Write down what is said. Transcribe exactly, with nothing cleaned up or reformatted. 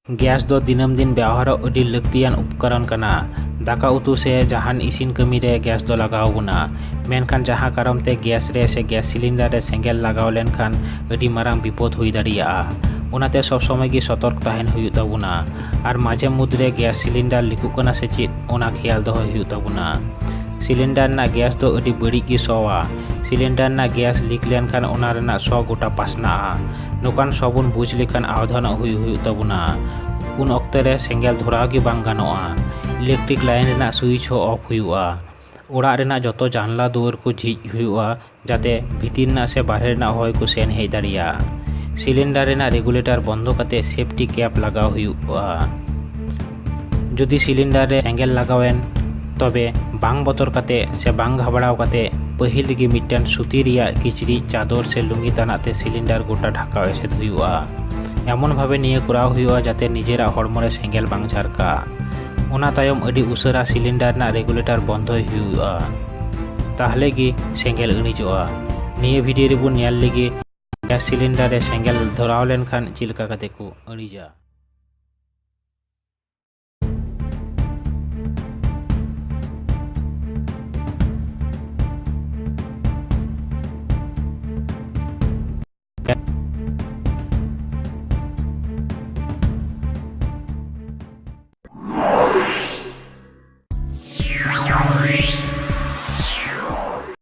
Gas ᱫᱚ ᱫᱤᱱᱟᱹᱢ ᱫᱤᱱ ᱵᱮᱣᱦᱟᱨᱚᱜ ᱟᱹᱰᱤ ᱞᱟᱹᱠᱛᱤᱭᱟᱱ ᱩᱯᱠᱚᱨᱚᱱ ᱠᱟᱱᱟ᱾ ᱫᱟᱠᱟ ᱩᱛᱩ ᱥᱮ ᱡᱟᱦᱟᱱ ᱤᱥᱤᱱ ᱠᱟᱹᱢᱤ ᱨᱮ ᱜᱮᱥ ᱫᱚ ᱞᱟᱜᱟᱣ ᱵᱚᱱᱟ᱾ ᱢᱮᱱᱠᱷᱟᱱ ᱡᱟᱦᱟᱸ ᱠᱟᱨᱚᱱ ᱛᱮ ᱜᱮᱥ ᱨᱮ ᱥᱮ ᱜᱮᱥ ᱥᱤᱞᱤᱱᱰᱟᱨ ᱨᱮ ᱥᱮᱸᱜᱮᱞ ᱞᱟᱜᱟᱣ ᱞᱮᱱᱠᱷᱟᱱ ᱟᱹᱰᱤ ᱢᱟᱨᱟᱝ ᱵᱤᱯᱚᱫ ᱦᱩᱭ ᱫᱟᱲᱮᱭᱟᱜᱼᱟ᱾ ᱚᱱᱟᱛᱮ ᱥᱚᱵ ᱥᱚᱢᱚᱭ ᱜᱮ ᱥᱚᱛᱚᱨᱠ ᱛᱟᱦᱮᱱ ᱦᱩᱭᱩᱜ ᱛᱟᱵᱚᱱᱟ᱾ ᱟᱨ ᱢᱟᱡᱷᱮ ᱢᱩᱫᱽ ᱨᱮ ᱜᱮᱥ ᱥᱤᱞᱤᱱᱰᱟᱨ ᱞᱤᱠᱚᱜ ᱠᱟᱱᱟ ᱥᱮ ᱪᱮᱫ, ᱚᱱᱟ ᱠᱷᱮᱭᱟᱞ ᱫᱚᱦᱚᱭ ᱦᱩᱭᱩᱜ ᱛᱟᱵᱚᱱᱟ᱾ ᱥᱤᱞᱤᱱᱰᱟᱨ ᱨᱮᱱᱟᱜ ᱜᱮᱥ ᱫᱚ ᱟᱹᱰᱤ ᱵᱟᱹᱲᱤᱡ ᱜᱮ ᱥᱚᱣᱟ᱾ ᱥᱤᱞᱤᱱᱰᱟᱨ ᱨᱮᱱᱟᱜ ᱜᱮᱥ ᱞᱤᱠ ᱞᱮᱱᱠᱷᱟᱱ ᱚᱱᱟ ᱨᱮᱱᱟᱜ ᱥᱚ ᱜᱚᱴᱟ ᱯᱟᱥᱱᱟᱜᱼᱟ᱾ ᱱᱚᱝᱠᱟᱱ ᱥᱚ ᱵᱚᱱ ᱵᱩᱡᱽ ᱞᱮᱠᱷᱟᱱ ᱟᱣᱫᱷᱟᱱᱚᱜ ᱦᱩᱭᱩᱜ ᱦᱩᱭᱩᱜ ᱛᱟᱵᱚᱱᱟ᱾ ᱩᱱ ᱚᱠᱛᱮ ᱨᱮ ᱥᱮᱸᱜᱮᱞ ᱫᱷᱚᱨᱟᱣ ᱜᱮ ᱵᱟᱝ ᱜᱟᱱᱚᱜᱼᱟ᱾ ᱤᱞᱮᱠᱴᱨᱤᱠ ᱞᱟᱭᱤᱱ ᱨᱮᱱᱟᱜ ᱥᱩᱭᱤᱪ ᱦᱚᱸ ᱚᱯᱷ ᱦᱩᱭᱩᱜᱼᱟ᱾ ᱚᱲᱟᱜ ᱨᱮᱱᱟᱜ ᱡᱚᱛᱚ ᱡᱟᱱᱞᱟ ᱫᱩᱣᱟᱹᱨ ᱠᱚ ᱡᱷᱤᱡ ᱦᱩᱭᱩᱜᱼᱟ, ᱡᱟᱛᱮ ᱵᱷᱤᱛᱤᱨ ᱨᱮᱱᱟᱜ ᱥᱮ ᱵᱟᱦᱨᱮ ᱨᱮᱱᱟᱜ ᱦᱚᱭ ᱠᱚ ᱥᱮᱱ ᱦᱮᱡ ᱫᱟᱲᱮᱭᱟᱜᱼᱟ᱾ ᱥᱤᱞᱤᱱᱰᱟᱨ ᱨᱮᱱᱟᱜ ᱨᱮᱜᱩᱞᱮᱴᱟᱨ ᱵᱚᱱᱫᱚ ᱠᱟᱛᱮ ᱥᱮᱯᱴᱤ ᱠᱮᱯ ᱞᱟᱜᱟᱣ ᱦᱩᱭᱩᱜᱼᱟ᱾ ᱡᱩᱫᱤ ᱥᱤᱞᱤᱱᱰᱟᱨ ᱨᱮ ᱥᱮᱸᱜᱮᱞ ᱞᱟᱜᱟᱣᱮᱱ, ᱛᱚᱵᱮ ᱵᱟᱝ ᱵᱚᱛᱚᱨ ᱠᱟᱛᱮ ᱥᱮ ᱵᱟᱝ ᱜᱷᱟᱵᱲᱟᱣ ᱠᱟᱛᱮ ᱯᱟᱹᱦᱤᱞ ᱨᱮᱜᱮ ᱢᱤᱫᱴᱮᱱ ᱥᱩᱛᱤ ᱨᱮᱭᱟᱜ ᱠᱤᱪᱨᱤᱡ, ᱪᱟᱫᱚᱨ ᱥᱮ ᱞᱩᱝᱜᱤ ᱛᱟᱱᱟᱜ ᱛᱮ ᱥᱤᱞᱤᱱᱰᱟᱨ ᱜᱚᱴᱟ ᱰᱷᱟᱠᱟᱣ ᱮᱥᱮᱫ ᱦᱩᱭᱩᱜᱼᱟ᱾ ᱮᱢᱚᱱ ᱵᱷᱟᱵᱮ ᱱᱤᱭᱟᱹ ᱠᱚᱨᱟᱣ ᱦᱩᱭᱩᱜᱼᱟ ᱡᱟᱛᱮ ᱱᱤᱡᱮᱨᱟᱜ ᱦᱚᱲᱢᱚ ᱨᱮ ᱥᱮᱸᱜᱮᱞ ᱵᱟᱝ ᱡᱷᱟᱨᱠᱟᱜ᱾ ᱚᱱᱟ ᱛᱟᱭᱚᱢ ᱟᱹᱰᱤ ᱩᱥᱟᱹᱨᱟ ᱥᱤᱞᱤᱱᱰᱟᱨ ᱨᱮᱱᱟᱜ ᱨᱮᱜᱩᱞᱮᱴᱟᱨ ᱵᱚᱱᱫᱚᱭ ᱦᱩᱭᱩᱜᱼᱟ, ᱛᱟᱦᱞᱮ ᱜᱮ ᱥᱮᱸᱜᱮᱞ ᱤᱬᱤᱡᱚᱜᱼᱟ᱾ ᱱᱤᱭᱟᱹ ᱵᱷᱤᱰᱤᱭᱳ ᱨᱮᱵᱚᱱ ᱧᱮᱞ ᱞᱮᱜᱮ ᱜᱮᱥ ᱥᱤᱞᱤᱱᱰᱟᱨ ᱨᱮ ᱥᱮᱸᱜᱮᱞ ᱫᱷᱚᱨᱟᱣ ᱞᱮᱱᱠᱷᱟᱱ ᱪᱮᱫ ᱞᱮᱠᱟ ᱠᱟᱛᱮ ᱠᱚ ᱤᱬᱤᱡᱟ᱾